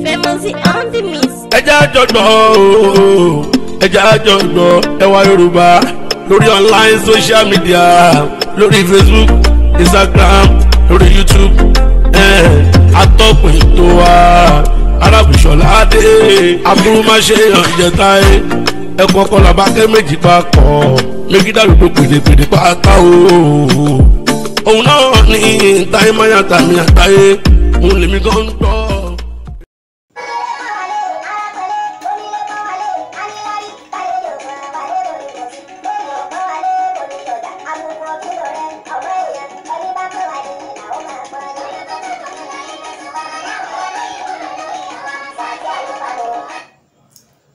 Famous on the mix. Ẹ jẹ́ àjọgbọ́ ooo, ẹ jẹ́ àjọgbọ́ Ẹwà Yorùbá lórí online social media, lórí Facebook, Instagram, lórí YouTube. Atọ́kùn ètò wa Arábìṣọlá Adé aburúmáṣe ọ̀jẹ̀táyé ẹ̀kọ́ kọlà bákẹ́ méjì papọ̀ méjì dàrúgbò pèdèpèdè pátá o. Òun náà ní táyé máyà tàmí àtàyé òun lèmi gan ń gbọ́.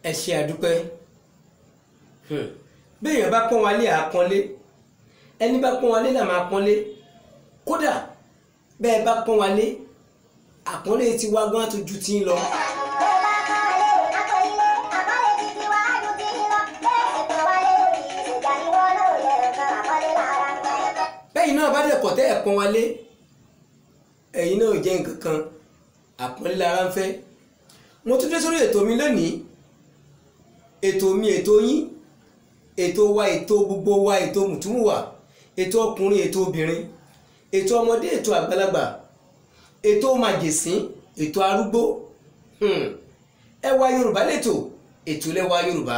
Ẹ ṣe àdúpẹ́. Béèyàn bá pọ́n wálé àpọ́nlé, ẹni bá pọ́n wálé là máa pọ́nlé. Kódà bẹ́ẹ̀ bá pọ́n wálé, àpọ́nlé ti wá gbọ́n tó ju tí ń lọ. Bẹ́ẹ̀ náà bá dẹ̀ kọ̀ tẹ́ ẹ̀ pọ́n wálé, ẹ̀yin náà jẹ́ nǹkan kan, àpọ́nlé lára ń fẹ́. Mo tún dé sórí ètò mi lónìí, ètò mi ètò yín, ètò wa ètò gbogbo wa, ètò mùtúmùwà, ètò ọkùnrin ètò obìnrin, ètò ọmọdé ètò àgbàlagbà, ètò màjèsín, ètò arúgbó. Ẹwà Yorùbá lẹ́tò, ètò lẹ́wà Yorùbá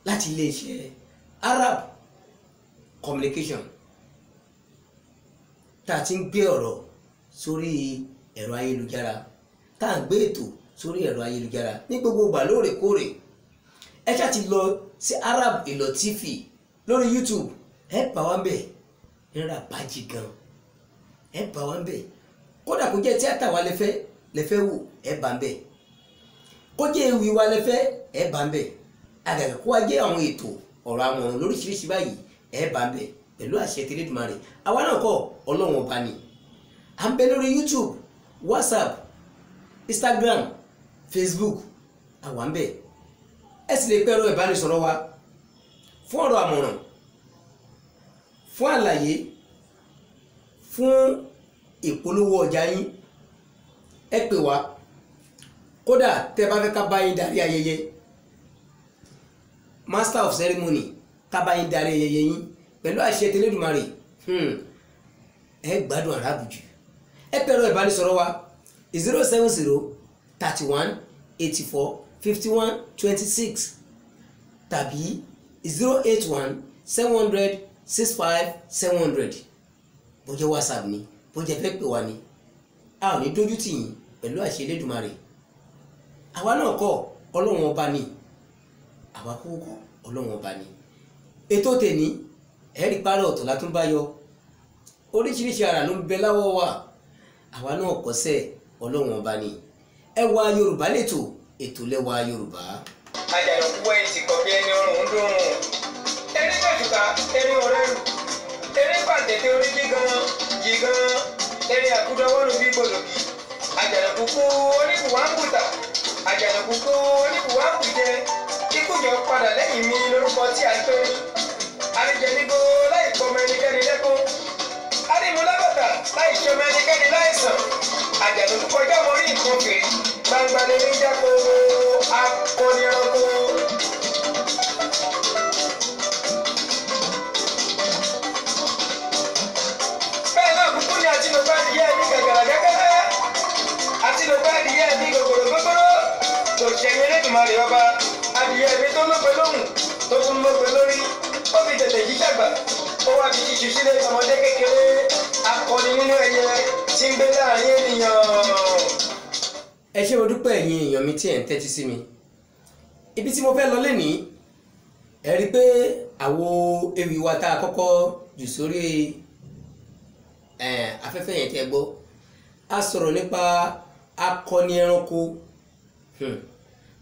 láti iléeṣẹ́ Arab Communication tá a ti ń gbé ọ̀rọ̀ sórí ẹ̀rọ ayélujára, tá a ń gbé ètò sórí ẹ̀rọ ayélujára ní gbogbo ìgbà lóòrèkóòrè. Ẹ ṣáà ti lọ sí Arab Ìlọ TV lórí YouTube, ẹ bá wa ń bẹ̀ nira bájì gan, ẹ bá wa ń bẹ̀. Kódà kó jẹ́ tíátà wa lẹ́fẹ́ wò, ẹ bá ń bẹ̀. Kó jẹ́ ewì wa lẹ́fẹ́, ẹ bá ń bẹ̀. Àgàgà kó wá jẹ́ àwọn ètò ọ̀rọ̀ àmọ̀ràn lóríṣiríṣi báyìí, ẹ bá ń bẹ̀ pẹ̀lú àṣẹ tẹlẹ́dùmarè. Àwa náà kọ́ Ọlọ́run ọba ni. À ń bẹ lórí YouTube, WhatsApp, Instagram, Facebook, àwa ń bẹ̀. Ẹ sì lè pẹ́ ẹ̀rọ ìbánisọ̀rọ̀ wa fún ọ̀rọ̀ àmọ̀ràn, fún àlàyé, fún ìpolówó ọjà yín. Ẹ pè wá. Kódà tẹ́ bá fẹ́ ká bá yín darí ayẹyẹ, master of ceremony, ká bá yín darí ayẹyẹ yín pẹ̀lú àṣẹ tẹlẹ́dùmarè, ẹ gbádùn Àràbù jù. Ẹ pẹ́ ẹ̀rọ ìbánisọ̀rọ̀ wa 070 31 84 51 26 tàbí 081 700 65 700. Bó jẹ́ WhatsApp ni, bó jẹ́ fẹ́ pè wá ni, a ò ní dójú tì yín pẹ̀lú àṣẹ Elédùmarè. Àwa náà kọ́ Ọlọ́run ọba ni, àwa kúkú kọ́ Ọlọ́run ọba ni. Ètò tèní ẹ̀rí parẹ́ ọ̀tọ̀ látún bá yọ, oríṣiríṣi ara ló ń bẹ láwọ̀ wa. Àwa náà kọ́sẹ̀ Ọlọ́run ọba ni. Ẹwà Yorùbá lẹ́tò, ètò lẹ́wà Yorùbá. Àjànàkú wẹ̀yìn ti kọ̀ bí ẹni ọrùn ń dùn. Erin gbẹ̀jùká, erin ọ̀rẹ́ rù. Erin pàǹtẹ̀tẹ̀ orí jígan jígan. Erin àkúdọ́wọ́nù bí gbòlòbí. Àjànàkú kú oníbùwà ń bùtà. Àjànàkú kú oníbùwà ń bùjẹ. Ikújọ padà lẹ́yìn mi lórúkọ tí a pè ní. Àríjẹnigbó láì pọmọ ẹnikẹ́ni lẹ́kún. Àrímúlábàtà láì ṣọmọ ẹnikẹ́ni láìsàn. Àjànàkú kọjá mọ́ rí nǹkan fèrè. Gbangba lè ní jáko akọni ẹranko. Bẹ́ẹ̀ náà kúkú ni àti lọ́gbà adìyẹ mi gàgàrà gẹ́gẹ́rẹ́. Àti lọ́gbà adìyẹ mi gògòrò gógóró. Kò ṣẹ̀yìn Elédùmarè ọba. Adìyẹ mi tó lópe lóhùn tó tún lópe lórí. Ó fi tètè yí dàgbà. Ó wá fi ṣíṣú sílé ọmọdé kékeré. Akọni nínú ẹyẹ tí ń gbé láàrin ènìyàn. Ẹ ṣé mo dúpẹ́ ẹ̀yin èèyàn mi tí ẹ̀ ń tẹ́tí sí mi. Ibi tí mo fẹ́ lọ lénìí, ẹ rí i pé àwo ewì wa tá a kọ́kọ́ jù sórí afẹ́fẹ́ yẹn tẹ́ gbọ́, a sọ̀rọ̀ nípa akọni ẹranko,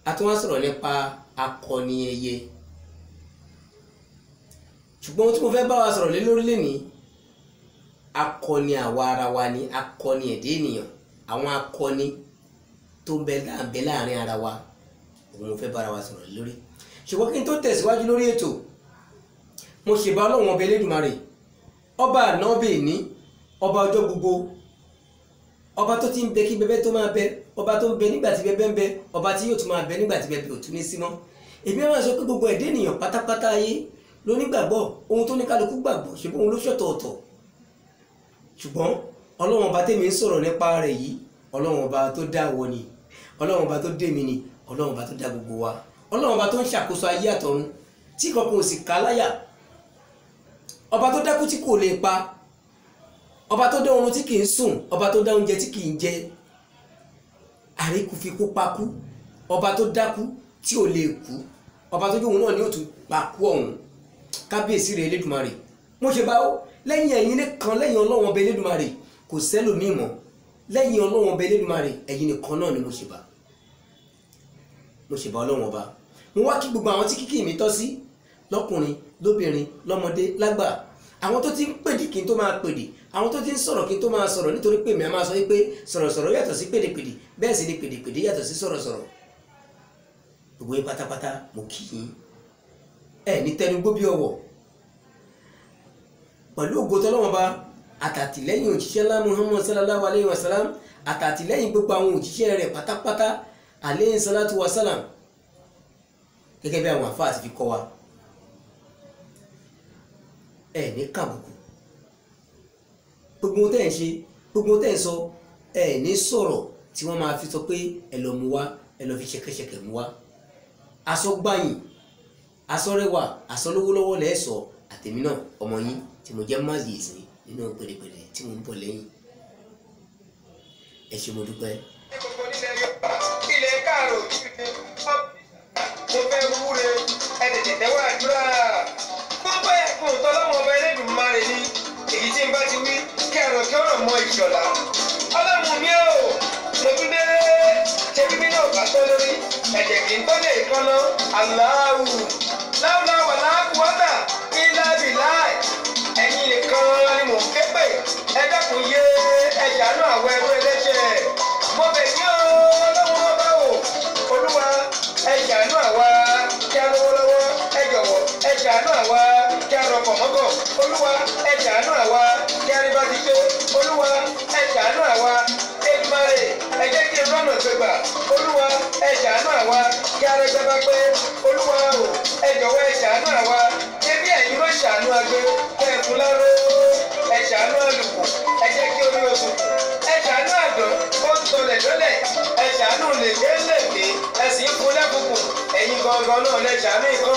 a tún wá sọ̀rọ̀ nípa akọni ẹyẹ. Ṣùgbọ́n ohun tí mo fẹ́ bá wa sọ̀rọ̀ lé lórí lénìí, akọni àwa ara wa ni, akọni ẹ̀dá ènìyàn, àwọn akọni tó ń bẹ láàrin ara wa, òun mo fẹ́ bára wa sọ̀rọ̀ lórí. Ṣùgbọ́n kí n tó tẹ̀síwájú lórí ètò, mo ṣèbá Ọlọ́run ọba Elédùmarè, ọba àná ọba èní, ọba ọjọ́ gbogbo, Ọba tó ti ń bẹ kí bẹbẹ tó máa bẹ, ọba tó ń bẹ nígbà tí bẹbẹ ń bẹ, ọba tí yóò tún máa bẹ nígbà tí bẹbẹ ò tún ní sí mọ́. Èmi máa sọ pé gbogbo ẹ̀dá ènìyàn pátápátá ayé ló nígbàgbọ́, ohun tó ní kálukú gbàgbọ́ ṣe bóun ló ṣọ̀tọ̀ọ̀tọ̀. Ṣùgbọ́n Ọlọ́run ọba tèmi ń sọ̀rọ̀ nípa rẹ̀ yìí, Ọlọ́run ọba tó dá wọ ni, Ọlọ́run ọba tó dé mi ni, Ọlọ́run ọba tó dá gbogbo wa, Ọlọ́run ọba tó ń ṣàkóso ayé àtọ̀run tí kankan ò sì ká láyà, ọba tó dákú tí kò lè pa, ọba tó dá oorun tí kì í sùn, ọba tó dá oúnjẹ tí kì í jẹ, àríkúfikú pakú, ọba tó dákú tí ò lè kú, ọba tó jóun náà ni ó tún pakú ọ̀hún. Kábíyèsí rẹ̀ Elédùmarè, mo ṣe bá ó lẹ́yìn ẹ̀yin nìkan, lẹ́yìn Ọlọ́run ọba Elédùmarè kò sẹ́lòmíì mọ́, lẹ́yìn Ọlọ́run ọba Elédùmarè ẹ̀yin nìkan náà ni mo ṣe bá, mo ṣe bá Ọlọ́run ọba. Mo wá kí gbogbo àwọn tí kíkì mi tọ́ sí, lọ́kùnrin lóbìnrin lọ́mọdé lágbà, àwọn tó ti ń pèdè kí n tó máa pèdè, àwọn tó ti ń sọ̀rọ̀ kí n tó máa sọ̀rọ̀, nítorí pé mi a máa sọ wípé sọ̀rọ̀sọ̀rọ̀ yàtọ̀ sí pèdèpèdè, bẹ́ẹ̀ sì ni pèdèpèdè yàtọ̀ sí sọ̀rọ̀sọ̀rọ̀. Gbogbo yín pátápátá mo kí yín, ẹ ní tẹnugbó bí ọwọ́. Pẹ̀lú ògo tọ́lọ́wọ́n ba àtàtìlẹ́yìn òjíṣẹ́ ńlá Muhammad sallallahu alayhi wa salam, àtàtìlẹ́yìn gbogbo àwọn òjíṣẹ́ rẹ̀ pátápátá alayhi salatu wa salam, gẹ́gẹ́ bí àwọn àfáà ti fi kọ́ wa, ẹ ní kàbùkù. Gbogbo tẹ́ ẹ̀ ń ṣe, gbogbo tẹ́ ẹ̀ ń sọ, ẹ ní sọ̀rọ̀ tí wọ́n máa fi sọ pé ẹ lọ mú wá, ẹ lọ fi ṣẹ̀kẹ̀ṣẹ̀kẹ̀ mú wá. Aṣọ gbàyìn, aṣọ rẹwà, aṣọ lówólọ́wọ́ lẹ́ sọ. Àtẹ̀mí náà ọmọ yín tí mo jẹ́ máàlì ìsìn nínú pèrèpèrè tí mo ń bọ̀ lẹ́yìn. Ẹ ṣé, mo dúpẹ́. Ilẹ̀ káàró mo fẹ́ wúre, ẹ tètè tẹ́wọ́ àdúrà. Gbogbo ẹ̀kún tọ́lọ́wọ́n ọba Elédùmarè ni èyí tí n bá ti wí kí ẹ̀rọ kí ọ̀rọ̀ mọ ìṣọ̀lá. Ọlọ́run mi ò, mo tún dé. Ṣé bíbí náà bá tọ́ lórí ẹ̀jẹ̀ kì í tọ́lé ìkànnà aláwù láwùláwà láàkúwọ́tà ìlàbìláì. Ẹ̀yin nìkan ni mò ń ké pè, ẹ dákun yé ẹ ṣàánú àwọn ẹrú ẹlẹ́ṣẹ̀. Mo bẹ̀ yín o, Ọlọ́run ọba o, Olúwa ẹ ṣàánú àwa kí a lówó lọ́wọ́, ẹ jọ̀wọ́ ẹ ṣàánú àwa kí a rọkọ̀ mọ́kọ̀, Olúwa ẹ ṣàánú àwa kí a rí bá ti ṣe, Olúwa ẹ ṣàánú àwa Èdùmàrè ẹ jẹ́ kí n rọ́nà gbégbà, Olúwa ẹ ṣàánú àwa kí a rẹgbẹ́ bá pé, Olúwa o ẹ jọ̀wọ́ ẹ ṣàánú àwa, ṣé bí ẹ̀yin ló ṣàánú agbe kẹ́ ẹ fún láró, ẹ ṣàánú àlùkò ẹ jẹ́ kí orí oṣù kù, ẹ ṣàánú àdán ó ń tọlẹ̀ dọ́lẹ̀, ẹ ṣàánú lèké lèké ẹ sì ń fún lẹ́kùnkùn, ẹ̀yin gangan náà lẹ ṣàánú ìkan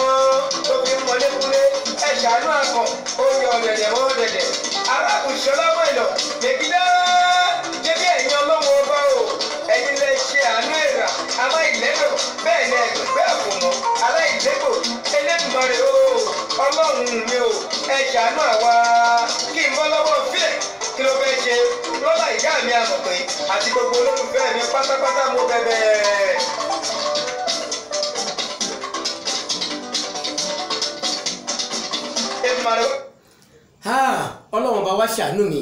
tó fi ń mọlé kúlé, ẹ ṣàánú akàn ó yọ ọ̀dẹ̀dẹ̀ mọ́ ọ̀dẹ̀dẹ̀. Arákùnrin ọlọ́mọ ìlọ mèkìdá, ṣé bí ẹ̀yin Ọlọ́run ọba o, ẹ̀yin lẹ ṣe àánú èèrà aláìlẹ́dọ̀, bẹ́ẹ̀ ni ẹ̀gbẹ́ àfòmọ́ aláìlẹ́gbò Elédùmarè o, Ọlọ́run mi o, ẹ ṣàánú àwa kí n bọ́ lọ́wọ́ fílẹ̀ kí ló fẹ́ ṣe lọ́lá ìyá mi àmọ̀ pé àti gbogbo olólùfẹ́ mi pátápátá mo bẹ̀bẹ̀. Èdùmàrè. Ọlọ́run ọba wá ṣàánú mi,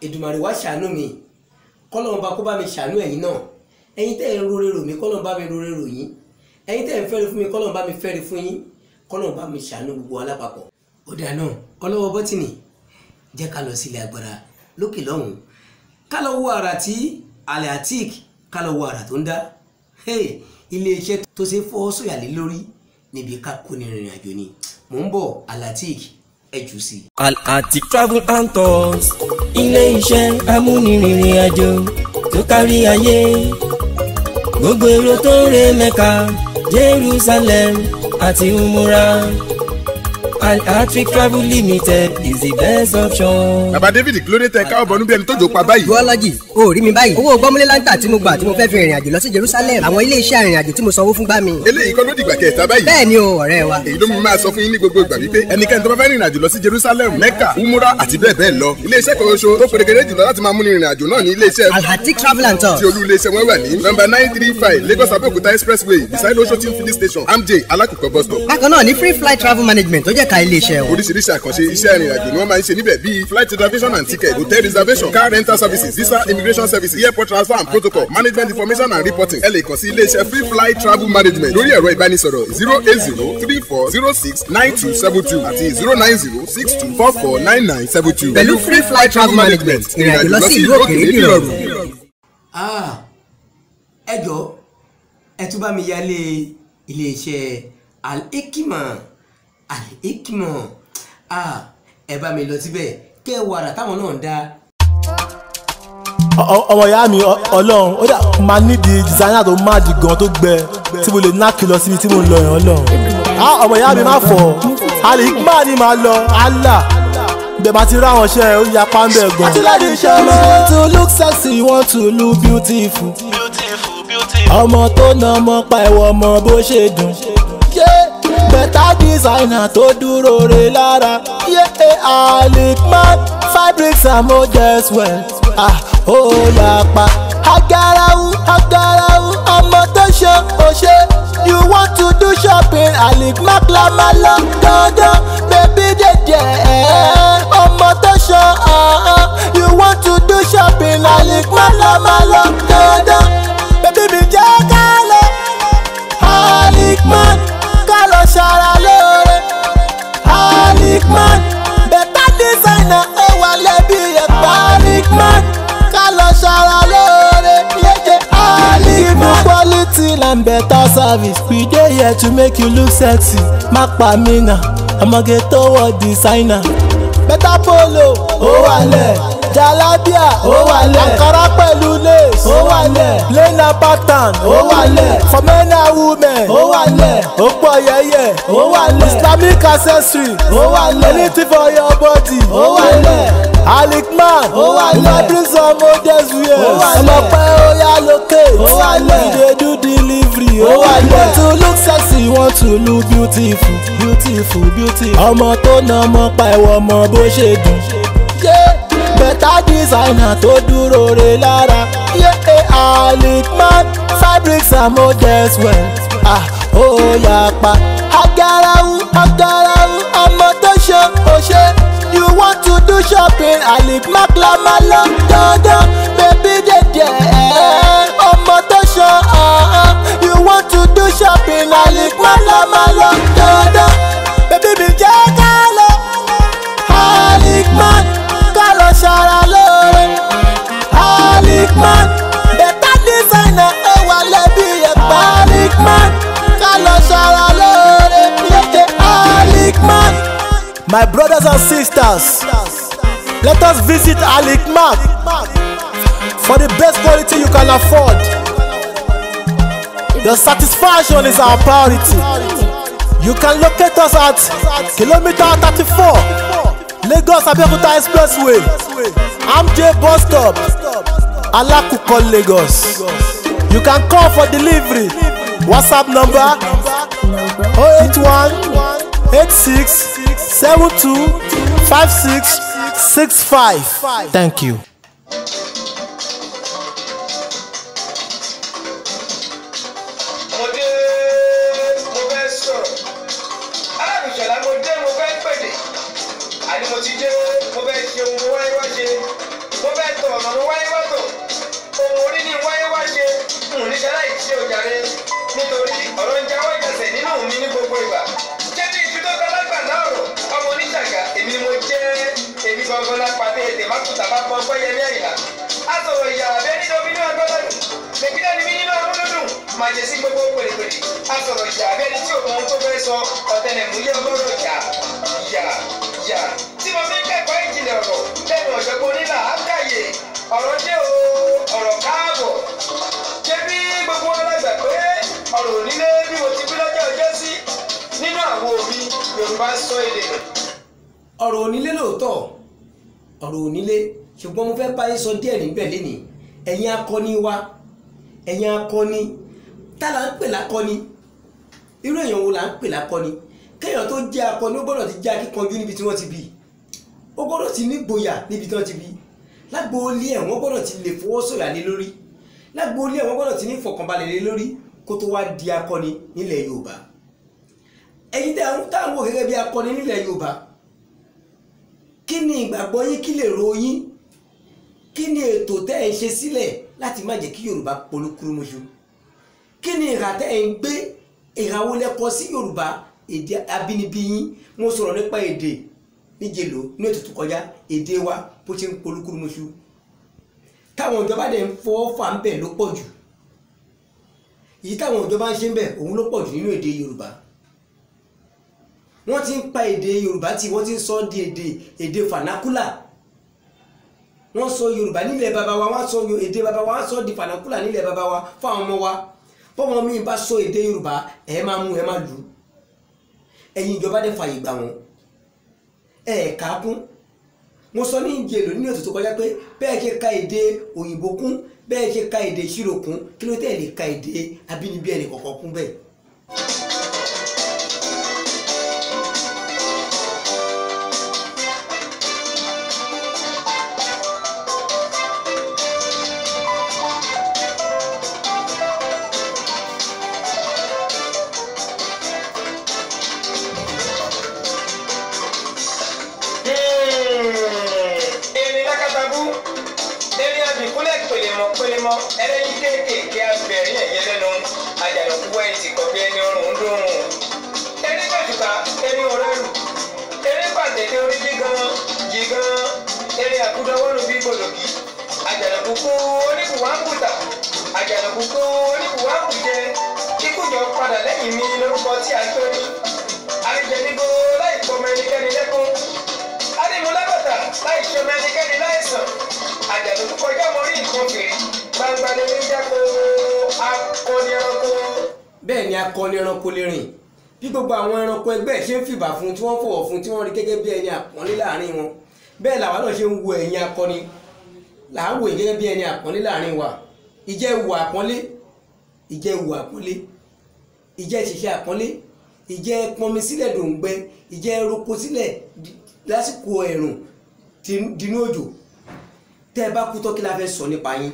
Èdùmàrè wá ṣàánú mi, kọ́lọ́run ọba kó bá mi ṣàánú ẹ̀yin náà. Ẹ̀yin tẹ́ ẹ̀ ń rore rò mí, kọ́lọ́run bá mi rore rò yín. Ẹ̀yin tẹ́ ẹ̀ ń fẹ́re fún mi, kọ́lọ́run bá mi fẹ́re fún yín. Kọ́lọ́run bá mi ṣàánú gbogbo wa lápapọ̀. Ó dáa náà, ọlọ́wọ́ bọ́tìnì jẹ́ ká lọ sílẹ̀ agbára lókè lọ́hùn-ún, ká lọ wo àrà tí Al-Atik, ká lọ wo àrà tó ń dá. Ilé iṣẹ́ tó ṣe fọ́ sọ̀yà lé lórí níbi ká kó ní ìrìn àjò ni. Mò ń bọ̀, Al-Atik, ẹ jù sí. Al-Atik Travel and Tours, ilé iṣẹ́ amúnirìnrìn àjò tó kárí ayé, gbogbo èrò tó ń re Mẹ́kà, Jerusalem àti Umura. Al-Atik Travel Limited is the best option. Bàbá David, kí ló dé tẹ káwọ́ bọnú bí ẹni tó jò pa báyìí? Bọ́lájì, o ò rí mi báyìí. Owó gbọ́múlé láńtà tí mo gbà tí mo fẹ́ fi rìnrìn àjò lọ sí Jerusalem, àwọn ilé iṣẹ́ arìnrìn àjò tí mo sanwó fún gbá mi. Eléyìí kọ́ ló dìgbà kẹta báyìí? Bẹ́ẹ̀ ni o, ọ̀rẹ́ wa. Èyí ló mú mi máa sọ fún yín ní gbogbo ìgbà wípé ẹnikẹ́ni tó bá fẹ́ rìnrìn àjò lọ sí Jerusalem, Mecca, Umura àti bẹ́ẹ̀ bẹ́ẹ̀ lọ, ilé iṣẹ́ kan ṣoṣo tó pèrèkèrè jùlọ láti máa múni rìnrìn àjò náà ní ilé iṣẹ́ Al-Atik Travel and Tours tí olú ilé iṣẹ́ wọn wà ní nọ́mbà 935 Lagos Abẹ́òkúta Expressway, beside Oshodi filling station, Amj Alákùkọ bus stop. Bákan náà ní Free Flight Travel Management tó jẹ́ lẹ́ka iléeṣẹ́ wọn. Oríṣiríṣi àkànṣe iṣẹ́ ìrìnàjò ni wọ́n máa ń ṣe níbẹ̀ bíi flight reservation and ticket, hotel reservation, car rental services, visa immigration services, airport transfer and protocol, management information and reporting. Ẹ lè kàn sí iléeṣẹ́ Free Flight Travel Management lórí ẹ̀rọ ìbánisọ̀rọ̀ 08034069272 àti 09062449972. Pẹ̀lú Free Flight Travel Management, ìrìnàjò lọ sí ìlú òkèèrè dìrọ̀rùn. Ẹ jọ̀ọ́, ẹ tún bá mi yálé iléeṣẹ́ Al-Hikmat. Al-Hikmat, ẹ bá mi lọ síbẹ̀ kẹ́ wàrà táwọn náà ń dá. Ọmọ ìyá mi, Ọlọ́run ó dà máa nídìí designer tó má di gan tó gbẹ tí mo lè ná kìlọ síbi tí mo lọ yàn Ọlọ́run. Ọmọ ìyá mi má fọ Al-Hikmat ni màá lọ Allah bẹ́ẹ̀ bá ti rá àwọn iṣẹ́ ó ya pàmbẹ́ gan. Àti láti ṣe ọmọ to look sexy, you want to look beautiful. Ọmọ tó na ọmọ pa ẹ̀wọ̀ ọmọ bó ṣe dùn. Better designer tó dúró re lára. Al-Hikmat fabrics and models well. Ó yà pa. Agarawu agarawu ọmọ tó ṣe ó ṣe. You want to do shopping, Al-Hikmat la máa lọ dandan. Baby dèdè ọmọ tó ṣe. You want to do shopping, Al-Hikmat la máa lọ dandan. Baby mi jẹ́ ká lọ Al-Hikmat, ká lọ ṣara lóore. Al-Hikmat better designer ó wà lẹ́bí ẹ̀pá. Al-Hikmat ká lọ ṣara lóore. Al-Hikmat quality and better service, we dey here to make you look sexy. Má pa mí nà, ọmọge tó wọ designer. Better polo ó wà lẹ̀, jalabia ó wà lẹ̀, ankara pẹ̀lú lace ó wà lẹ̀, plain and pattern ó wà lẹ̀, for men and women ó wà lẹ̀, ó pọ̀ yẹ́yẹ́ ó wà lẹ̀, Islamic accessory ó wà lẹ̀, anything for your body ó wà lẹ̀, Al-Hikmat ó wà lẹ̀, we bring some models wear ó wà lẹ̀, ọmọ pẹ́ ó yá locate ó wà lẹ̀, we dey do delivery ó wà lẹ̀. Want to look sexy, want to look beautiful, beautiful, beautiful. Ọmọ tó na ọmọ pa ẹ̀wọ̀ ọmọ bó ṣe dùn. Better designer tó dúró re lára. Al-Hikmat fabrics and models well. Ó yà pa. Agarawu agarawu ọmọ tó ṣe ó ṣe. You want to do shopping, Al-Hikmat la máa lọ dandan. Baby dèdè ọmọ tó ṣe. You want to do shopping, Al-Hikmat la máa lọ dandan. Baby mi jẹ́ ká lọ Al-Hikmat, ká lọ ṣara lóore. Al-Hikmat better designer ó wà lẹ́bí ẹ̀pá. Al-Hikmat ká lọ ṣara lóore. Al-Hikmat. My brothers and sisters, let us visit Al-Hikmat for the best quality you can afford. Your satisfaction is our priority. You can locate us at kilometer 34, Lagos Abeokuta Expressway, MJ Bus Stop, Alakuko, Lagos. You can call for delivery. WhatsApp number 081 86 72 56 65. Thank you. Mo dé, mo fẹ́ sọ̀rọ̀ alábìsọ̀lá, mo dé, mo fẹ́ pèdè, àní mo ti dé, mo fẹ́ ṣe ohun mo wáyé wá ṣe, mo fẹ́ tọ̀ ọ̀nà mo wáyé wá tọ̀, ohun orí ni wáyé wá ṣe, n ní ṣe láì ṣe òjàre, nítorí ọ̀rọ̀ ń jáwọ́ ìjẹsẹ̀ nínú mi ní gbogbo ìgbà. Ṣé bí iṣu tó ta lágbàdá ọ̀rọ̀ ọmọ oníṣàgà, èmi ni mo jẹ́, èmi gangan lápá tètè má kùtà bá pọn pẹ́yẹmí àyìnlá. A sọ̀rọ̀ ìyá abẹ́ nínú omi ní agbọ́dọ̀dùn lèkìdá ni mí nínú amúlùdùn máa jẹ sí gbogbo pèrèpèrè. A sọ̀rọ̀ ìyá abẹ́ ní tí òun tó fẹ́ sọ ọ̀tẹlẹ̀múyẹ́ ọlọ́rọ̀ yà yà yà tí mo fi ń kẹ́kọ̀ọ́ ìjìnlẹ̀ ọ̀rọ̀ lẹ́nu ọ̀jọ̀gbọ́n nílà ákàyè ọ̀rọ̀ dé o, ọ̀rọ̀ káàbọ̀. Ṣé bí gbogbo wọn lágbà pé ọ̀rọ̀ onílé bí mo ti bí lọ́jọ́ ọjọ́ sí nínú àwo mi Yorùbá sọ èdè. Ọ̀rọ̀ onílé lóòótọ́, ọ̀rọ̀ onílé, ṣùgbọ́n mo fẹ́ bá yín sọ díẹ̀ níbẹ̀ lénìí. Ẹ̀yin akọni wa, ẹ̀yin akọni, tá là ń pè lákọni? Irú èèyàn wo là ń pè lákọni? Kéèyàn tó jẹ́ akọni ó gbọ́dọ̀ ti jẹ́ akíkanjú níbi tí wọ́n ti bí, ó gbọ́dọ̀ ti nígboyà níbi tí wọ́n ti bí, lágboolé ẹ̀ wọ́n gbọ́dọ̀ ti lè fọwọ́sọ̀yà lé lórí, lágboolé ẹ̀ wọ́n gbọ́dọ̀ ti ní ìfọ̀kànbalẹ̀ lé lórí kó tó wá di akọni nílẹ̀ Yorùbá. Ẹ̀yin táwọn wò gẹ́gẹ́ bí akọni nílẹ̀ Yorùbá, kí ni ìgbàgbọ́ yín, kí lè ro yín, kí ni ètò tẹ́ ẹ̀ ń ṣe sílẹ̀ láti má jẹ́ kí Yorùbá polúkúrúmuṣu? Kí ni ìhà tẹ́ ẹ̀ ń gbé, ìhà wo lẹ kọ sí Yorùbá èdè abínibí yín? Mo sọ̀rọ̀ nípa èdè níjèlò ní ètò tó kọjá, èdè wa bó ṣe ń polúkúrúmuṣu táwọn ìjọba dẹ̀ ń fọwọ́ fà ń bẹ̀ ló pọ̀ jù. Èyí táwọn ìjọba ń ṣe ń bẹ̀ òun ló pọ̀ jù nínú èdè Yorùbá. Wọ́n ti ń pa èdè Yorùbá tí wọ́n ti ń sọ di èdè fanakula. Wọ́n sọ Yorùbá nílẹ̀ baba wa, wọ́n sọ èdè baba wa, wọ́n sọ di fanakula nílẹ̀ baba wa fáwọn ọmọ wa. Bọ́mọ mi bá sọ èdè Yorùbá, ẹ máa mú, ẹ máa lù. Ẹ̀yin ìjọba dẹ̀ fàyè gbà wọ́n, ẹ̀ kà á kún. Mo sọ ní ìjẹ̀lò nínú ètò tó kọjá pé bẹ́ẹ̀ ṣe ka èdè òyìnbó kún, bẹ́ẹ̀ ṣe ka èdè ìṣirò kún, kí ló tẹ̀ lè ka èdè abínibí ẹnì kọ̀ọ̀kan kún bẹ́ẹ̀. Ẹlẹ́yin kéékèèké abẹ́rẹ́ ẹ̀yẹ lẹ́nu, àjànàkú wá etí kọ bí ẹni ọrùn ń dùn. Erin gbàjùká, erin ọ̀rẹ́ rù, erin pàtẹ́tẹ́ orí jígan jígan, erin àkúdọ́wọ́nù bí gbòdògì. Àjànàkú kú oníkùwà ń bùtà, àjànàkú kú oníkùwà ń bùjẹ. Kíkújọ padà lẹ́yìn mi lórúkọ tí a tó ní. Àríjẹnigbó láì pọmọ ẹnikẹ́ni lẹ́kún, àrímúlábàtà láì ṣọmọ ẹnikẹ́ni láìsàn. Àjànàkú kọjá mọ rí nǹkan fèrè, gbangba lè ní jáko akọni ẹranko. Bẹ́ẹ̀ ni akọni ẹranko lè rìn. Bí gbogbo àwọn ẹranko ẹgbẹ́ ṣe ń fìbà fún, tí wọ́n fọwọ́ fún, tí wọ́n rí gẹ́gẹ́ bí ẹni àpọ́nlé láàrin wọn, bẹ́ẹ̀ làwa náà ṣe ń wo ẹ̀yin akọni, là ń wò gẹ́gẹ́ bí ẹni àpọ́nlé láàrin wa. Ìjẹ́ ìwà àpọ́nlé, ìjẹ́ ìwà àpọ́nlé, ìjẹ́ ìṣiṣẹ́ àpọ́nlé, ìjẹ́ pọnmi sílẹ̀ dòǹgbẹ, ìjẹ́ roko sílẹ̀ lásìkò ẹ̀rùn dínú òjò. Tẹ́ ẹ bá kú tán, kí la fẹ́ sọ nípa yín?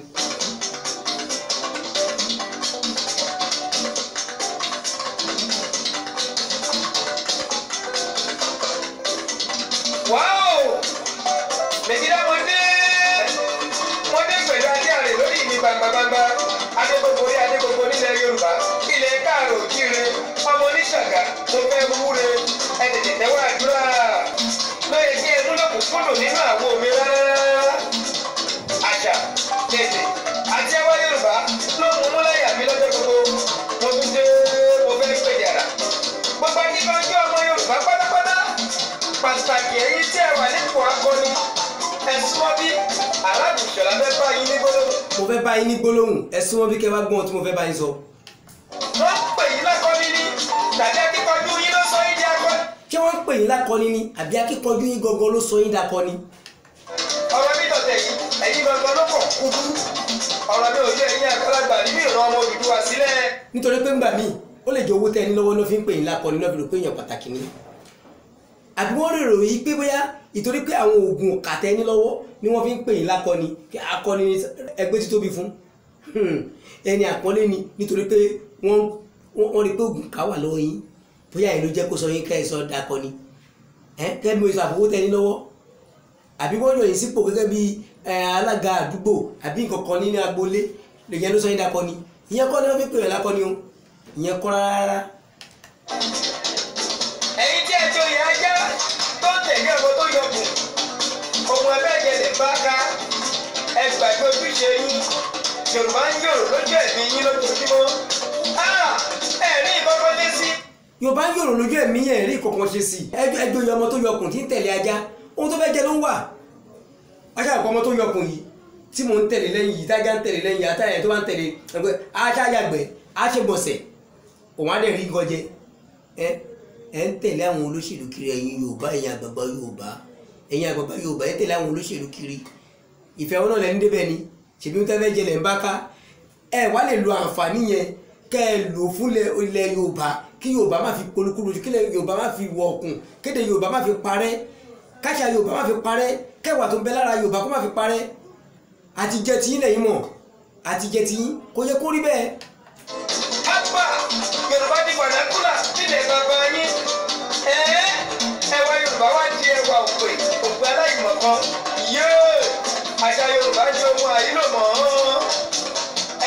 Wáò! Mèjìlá mo dé pẹ̀lú adé àrè lórí mi gbangbangba. Adégbogbo orí Adégbogbo nílẹ̀ Yorùbá, ilẹ̀ káàró òjíire, ọmọ oníṣàgá, mo fẹ́ wúre, ẹ tètè tẹ́wọ́ àdúrà. Lóye kí ẹnu lọ́kùn kúndùn nínú àwo mi rárá. Àṣà, èdè àti ẹwà Yorùbá ló mú mú láyà mi lọ́jọ́ gbogbo. Mo tún dé, mo fẹ́ pèdè àrà. Gbogbo akíkanjú ọmọ Yorùbá pátápátá, pàtàkì ẹ̀yin tí ẹ wà nípò akọni, ẹ súnmọ́ bí aláàbùsọ̀lá fẹ́ bá yín ní gbólóhùn. Mo fẹ́ bá yín ní gbólóhùn, ẹ súnmọ́ bí kẹ́ wá gbọ́n tí mo fẹ́ bá yín sọ. Wọ́n pè yín lákọni ni tàbí akíkanjú yín ló sọ yín di akọni. Ṣé wọ́n pè yín lákọni ni àbí akíkanjú yín gangan ló sọ yín dakọni? Ọ̀rọ̀ mi tọ̀tẹ̀ yìí, ẹ̀yin gangan ló kọ̀ kúkú. Ọ̀rọ̀ mi ò yé ẹ̀yin àgbàlagbà nínú ìran ọmọ Odùduwà sílẹ̀. Nítorí pé ńgbà míì ó lè jẹ́ owó tẹ́ ẹni lọ́wọ́ ló fi ń pè yín lákọni náà fi rò pé èèyàn pàtàkì ni. Àbí wọ́n rèrò yìí pé bóyá ìtorí pé àwọn oògùn kàtẹ́ ní lọ́wọ́ ni wọ́n fi ń pè yín lákọni, kí akọni ni ẹgbẹ́ títóbi fún ẹni àpọ́nlé ni, nítorí pé wọ́n rí pé oògùn ká wà lọ́wọ́ yín, bóyá ẹ̀ ló jẹ́ kó sọ yín ká ẹ sọ dakọni. Kẹ́ bí mo sọ àfọwọ́ tẹ́ ní lọ́wọ́, àbí wọ́n yàn yín sípò gẹ́gẹ́ bí alága àdúgbò àbí nǹkan kan nínú agboolé, ìyẹn ló sọ yín dakọni. Ìyẹn kọ́ ni wọ́n fi pè yín lákọni o, ìyẹn kọ́ rárá. Ẹ̀yin tí ẹ joyè ajá tó ń tẹ̀lé ọmọ tó yọkùn, ohun ẹlẹ́jẹ̀ lè bá ká, ẹ gbàgbé ojúṣe yín. Yorùbá ń yòrò lójú ẹ̀mí yín lójoojúmọ́. Ẹ rí ìkọ́kọ́ dé sí. Yorùbá ń yòrò lójú ẹ̀mí yẹn, rí ìkọ̀kan ṣe sí. Ẹ joyè ọmọ tó yọkùn tí ń tẹ̀lé ajá, ohun tó fẹ́ jẹ ló ń wà. Ajá àpò ọmọ tó yọkùn yìí tí mò ń tẹ̀lé lẹ́yìn yìí, tájá ń tẹ̀lé lẹ́yìn yìí, àtàyẹ̀ tó bá ń tẹ̀lé ajá yàgbẹ́, á ṣe gbọ̀nsẹ̀, òun á dẹ̀ rí nǹkan jẹ. Ẹ ń tẹ̀lé àwọn olóṣèlú kiri, ẹ̀yin Yorùbá, ẹ̀yin àgbààgbà Yorùbá, ẹ̀yin àgbààgbà Yorùbá, ẹ tẹ̀lé àwọn olóṣèlú kiri. Ìfẹ́ wọn náà lẹ́nu débẹ̀ ni, ṣèbí ń tẹ́fẹ́ jẹlẹ̀ ń bá ká. Ẹ wá lè lo àǹfààní yẹn kẹ́ ẹ lò fún ilẹ̀ Yorùbá, kí Yorùbá má fi polúkúrú, kí Yorùbá má fi wọ ọ̀kùn, kéde Yorùbá má fi parẹ́, káṣà Yorùbá má fi parẹ́, kẹwàá tó ń bẹ lára Yorùbá kó má fi parẹ́. Àti jẹ tiyín lẹ́yìn mọ̀, àti jẹ tiyín kò yẹ kó rí bẹ́ẹ̀. Hápà! Yorùbá di vernacular nílẹ̀ bàbá yín. Ẹwà Yorùbá wá di ẹwà òpè òpè aláìmọ̀kan. Yéè, àṣà Yorùbá di ohun àìlò mọ́.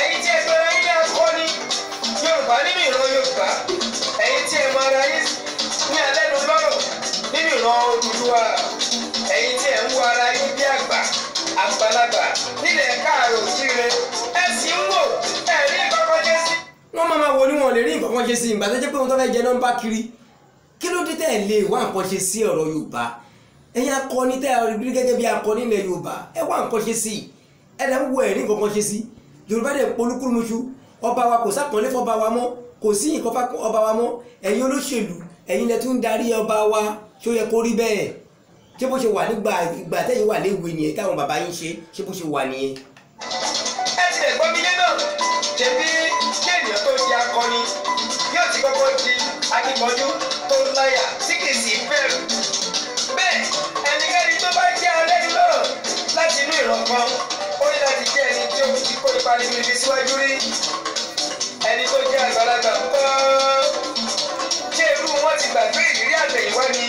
Ẹ̀yin tí ẹ gbéra yín ní akọni Yorùbá nínú ìran Yorùbá, ẹ̀yin tí ẹ mọ ara yín ní alẹ́nu lọ́rọ̀ nínú ìran Odùduwà, ẹ̀yin tí ẹ ń wo ara yín bí àgbà àgbàlagbà nílẹ̀ káàró òjíire, ẹ sì ń wò ẹ rí nǹkan kan jẹ́ sí. Wọ́n máa wo ni wọn lè rí nǹkan kan ṣe sí ìgbà tó jẹ́ pé wọ́n tó fẹ́ jẹ nọ́mbà kiri. Kí ló dé tẹ́ ẹ lè wá nǹkan ṣe sí ọ̀rọ̀ Yorùbá? Ẹ̀yin akọni tẹ́ ẹ rí gẹ́gẹ́ bí akọni ilẹ̀ Yorùbá, ẹ wá nǹkan ṣe sí ẹ lẹ́ ń wo ẹ̀ rí nǹkan kan ṣe sí. Yorùbá dẹ̀ polúkúrúmuṣu, ọba wa kò sápọ̀nlé fọba wa mọ́, kò sí nǹkan fún ọba wa mọ́. Ẹ̀yin olóṣèlú, ẹ̀yin lẹ tún ń darí ọba wa, ṣó yẹ kó rí bẹ́ẹ̀? Ṣé bó ṣe wà nígbà ìgbà tẹ́yin wà léwe nìyẹn táwọn bàbá yín ṣe, ṣé bó ṣe wà nìyẹn? Ẹ tilẹ̀ gbọ́ mi lé náà, ṣebí kí ènìyàn tó di akọni yóò ti kọ́kọ́ di akíkanjú tó láyà tí kì í sì bẹ̀rù. Bẹ́ẹ̀ ẹnikẹ́ni tó bá jẹ́ alẹ́nu lọ́rọ̀ láti inú ìran kan, ó ní láti jẹ́ ẹni tí ó ti kó ipa ribiribi síwájú rí. Ẹni tó jẹ́ àgbàlagbà ń kọ́, ṣé irú wọn ti gbàgbé ìrírí àtẹ̀yìnwá ni?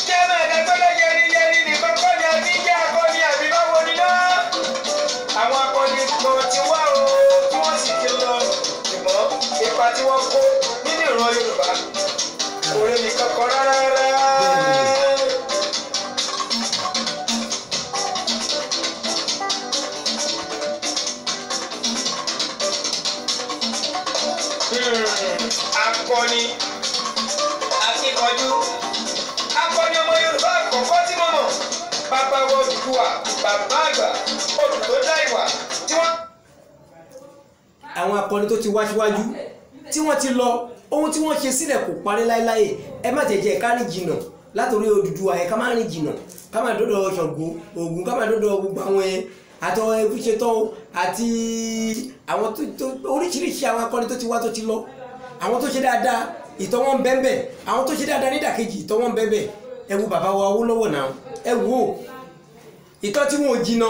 Kí ẹ máa dàgbọ́dọ̀ yẹri yẹri nìkan kọ́ ni a ti ń jẹ́ akọni àbí báwo ni náà? Àwọn akọni kan ti wá o tí wọ́n sì ti lọ, ṣùgbọ́n ipa tí wọ́n kó nínú ìran Yorùbá kò rẹ́ mi kankan rárá. Akọni akíkanjú, akọni ọmọ Yorùbá àkọ́kọ́ tí mo mọ̀, bàbá wa Odùduwà, bàbá àgbà odù tó dá ìwà tí wọ́n. Àwọn akọni tó ti wá síwájú tí wọ́n ti lọ, ohun tí wọ́n ṣe sílẹ̀ kò parí láéláé. Ẹ má jẹ̀jẹ̀ ká rìn jìnnà látòrí Odùduwà, ẹ ká má rìn jìnnà, ká má dọ́dọ̀ Ṣàngó, Ògún, ká má dọ́dọ̀ gbogbo àwọn ẹ àtọ ẹbíṣetán àti àwọn tó oríṣiríṣi àwọn akọni tó ti wá tó ti lọ. Àwọn tó ṣe dáadáa ìtọ́ wọn bẹ́ẹ̀bẹ́, àwọn tó ṣe dáadáa nídàkejì ìtọ́ wọn bẹ́ẹ̀bẹ́. Ẹ wo bàbá wa Awólọ́wọ̀ náà, ẹ wo ìtọ́ tí wọn ò jìnnà.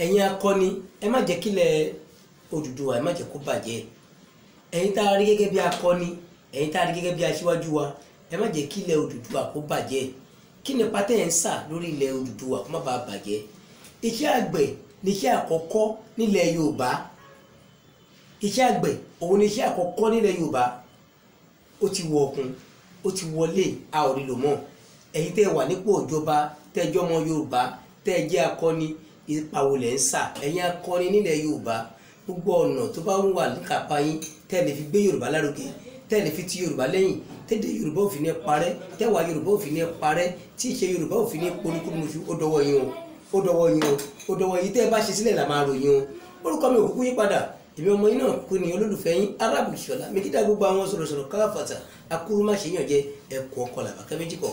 Ẹ̀yin akọni, ẹ má jẹ́ kílẹ̀ Odùduwà, ẹ má jẹ́ kó bàjẹ́. Ẹ̀yin tá a rí gẹ́gẹ́ bí akọni, ẹ̀yin tá a rí gẹ́gẹ́ bí aṣíwájú wa, ẹ má jẹ́ kílẹ̀ Odùduwà kó bàjẹ́. Kí ni pátẹ́ ẹ̀ ń sà lórí ilẹ̀ Odùduwà kó má bàa bàjẹ́? Iṣẹ́ àgbẹ̀ ni iṣẹ́ àkọ́kọ́ nílẹ̀ Yorùbá. Iṣẹ́ àgbẹ̀ òun ni iṣẹ́ àkọ́kọ́ nílẹ̀ Yorùbá. Ó ti wọ ọkùn, ó ti wọlé, a ò rí lò mọ́. Ẹ̀yin tẹ́ wà nípò ìjọba, tẹ́ jẹ́ ọmọ Yorùbá, tẹ́ jẹ́ akọni, ipa wo lẹ̀ ń sà? Ẹ̀yin akọni nílẹ̀ Yorùbá, gbogbo ọ̀nà tó bá ń wà níkàpá yín tẹ́ lè fi gbé Yorùbá lárugẹ, tẹ́ lè fi ti Yorùbá lẹ́yìn, tẹ́lẹ̀ Yorùbá ò fi ní parẹ́, tẹ́wà Yorùbá ò fi ní parẹ́, tí ìṣe Yorùbá ò fi ní polúkúmuṣu, ó dọwọ́ yín o, ó dọwọ́ yín o, ó dọwọ́ yín. Tẹ́ ẹ bá ṣe sílẹ̀ là máa ròyìn o. Orúkọ mi ò kúkú yí padà, èmi ọmọ yín náà kú ni olólùfẹ́ yín Arábù Ìṣọ̀lá Mèkídà, gbogbo àwọn sọ̀rọ̀sọ̀rọ̀ káfàtà akúrú má ṣe yàn jẹ ẹ̀kọ́ ọkọ làbákẹ́ méjì kọ̀.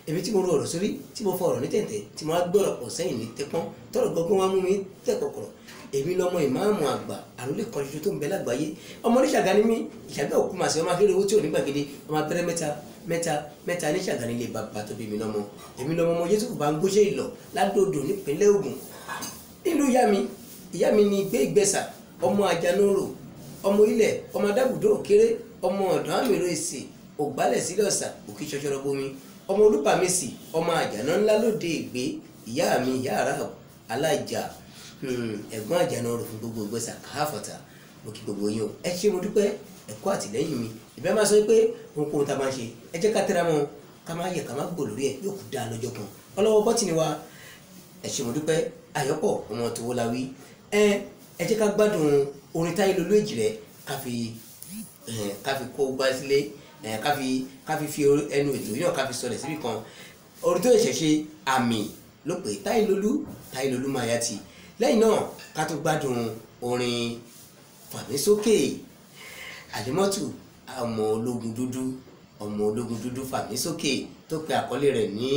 Èmi tí mo ro ọ̀rọ̀ sórí, tí mo fọ ọ̀rọ̀ ní tẹ̀tẹ̀, tí mo wá gbọ́rọ̀ pọ̀ sẹ́yìn ní tẹpọ́n, tọ́rọ̀ gbọ́gbọ́n wá mú mi tẹ̀ kọ̀kọ̀rọ̀. Èmi lọmọ ìmáàmù àgbà àròlé kan ṣoṣo tó ń bẹ lágbàáyé. Ọmọ oníṣàgá ni mí, ìṣàgá òkú màsí, ọmọ akérè owó tí ò ní gbàgede, ọmọ abẹ́rẹ́ mẹ́ta mẹ́ta mẹ́ta ní ṣàgá nílé bàbá tó bí mi lọ́mọ. Èmi lọmọ ọmọ Yéṣùfù bá ń gbóṣe ìlọ ládòdò nípínlẹ̀ Ògùn. Nílùú ìyá mi, ìyá mi ni ìgbé ìgbẹ́sà, ọmọ ajanóró, ọmọ ilẹ̀, ọmọ adábùdó òkéré, ọmọ ọ̀dọ́ àmìrò èsì, ògbálẹ̀ sílẹ̀ ọ̀sà, òkè ṣọṣọrọ bomi, ọmọ olúbàmísì, ọmọ àjànà ńlá lóde ìgbé. Ìyá mi ìyá ara alájà, ẹ̀gbọ́n àjànà rò fún gbogbo ìgbésà káfọ̀tà. Mo kí gbogbo yín o, ẹ ṣé mo dúpẹ́, ẹ kú àtìlẹ́yìn mi. Ìbẹ́ máa sọ pé ohunkóhun tá a máa ṣe, ẹ jẹ́ ká tẹ́ra mọ́, ká má yẹ ká má gbò lórí ẹ̀, yóò kú dáa lọ́jọ́ kan. Ọlọ́wọ́ bọ́tìnì wa, ẹ ṣé mo dúpẹ́. Àyọ́pọ̀ ọmọ tòwó la wí. Ẹ jẹ́ ká gbádùn orin Táyé Lolú Èjìrẹ́, ká fi kó gbá sílé, ká fi fi ẹnu ètò yìí náà ká fi sọlẹ̀ síbì kan. Orin tó ṣẹ̀ṣẹ̀ ṣe àmì ló pè Táyé Lolú, Táyé Lolú máa yá ti. Lẹ́yìn náà ká tó gbádùn orin Fàmísókè Àlímọ́tù ọmọ ológun dúdú. Ọmọ ológun dúdú fàmí sókè tó pe àkọlé rẹ̀ ní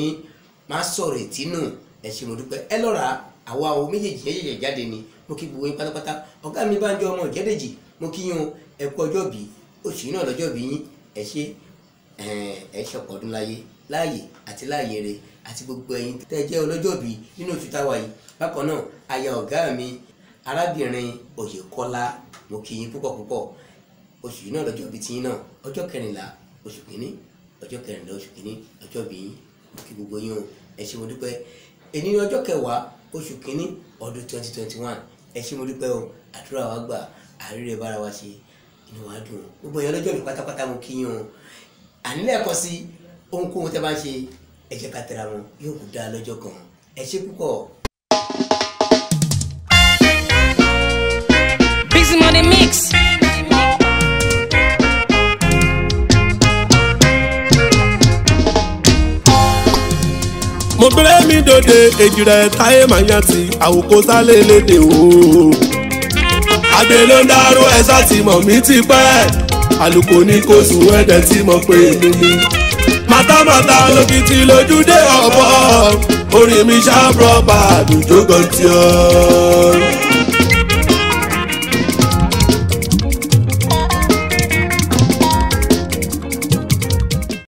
má sọ̀rọ̀ ìtínú. Ẹ ṣé mo dúpẹ́. Ẹ lọ́ra àwa o méjèèjì yẹ̀yẹ̀ jáde ni. Mo kí gbogbo yín pátápátá. Ọ̀gá mi Bánjọ ọmọ Ìjẹ́dèjì, mo kí yín o, ẹ kú ọjọ́ bí oṣù náà lọ́jọ́ bí yín. Ẹ ṣé, ẹ ṣe ọ̀pọ̀ ọdún láyé láàyè àti láàyè rẹ àti gbogbo ẹ̀yin tẹ́ jẹ́ ọlọ́jọ́ bí nínú oṣù táwa yìí. Bákan náà aya ọ̀gá mi arábìnrin Oyèkọ́lá, mo kí yín púpọ̀ púpọ̀. Oṣù náà lọ́jọ́ bí tiyín náà, ọjọ́ kẹrìnlá oṣù kìíní, ọjọ́ kẹrìnlá oṣù kìíní, ọjọ́ bí yín. Mo kí gbogbo yín o, ẹ ṣé mo dúpẹ́. Èní ní ọjọ́ kẹwàá oṣù kìíní ọdún 2021. Ẹ ṣé mo dúpẹ́ o, àdúrà wa gbà, àríre bára wa ṣe, inú wa dùn. Gbogbo èèyàn lọ́jọ́ bí pátápátá mo kí yín o. Ànílẹ̀kọ́ sí ohunkóhun tẹ́ bá ń ṣe, ẹ jẹ́ ká tẹra mọ́, yóò kú dáa lọ́jọ́ kan. Ẹ ṣé púpọ̀. Busy Money Mix. Mo gbé mi dòde èjìrẹ́ táyé màá yàn tí àwòkọ́ sálẹ̀ lédè o. Àgbẹ̀ ló ń dárò ẹ̀sà tí mọ̀ mí ti pẹ́, àlùkò ní kò sùn ẹ̀dẹ̀ tí mo pè mí ni. Màtàmátà lókìtì lójúdé ọ̀bọ, orí mi ṣá rọ́bà àdùjọ gan tí ó.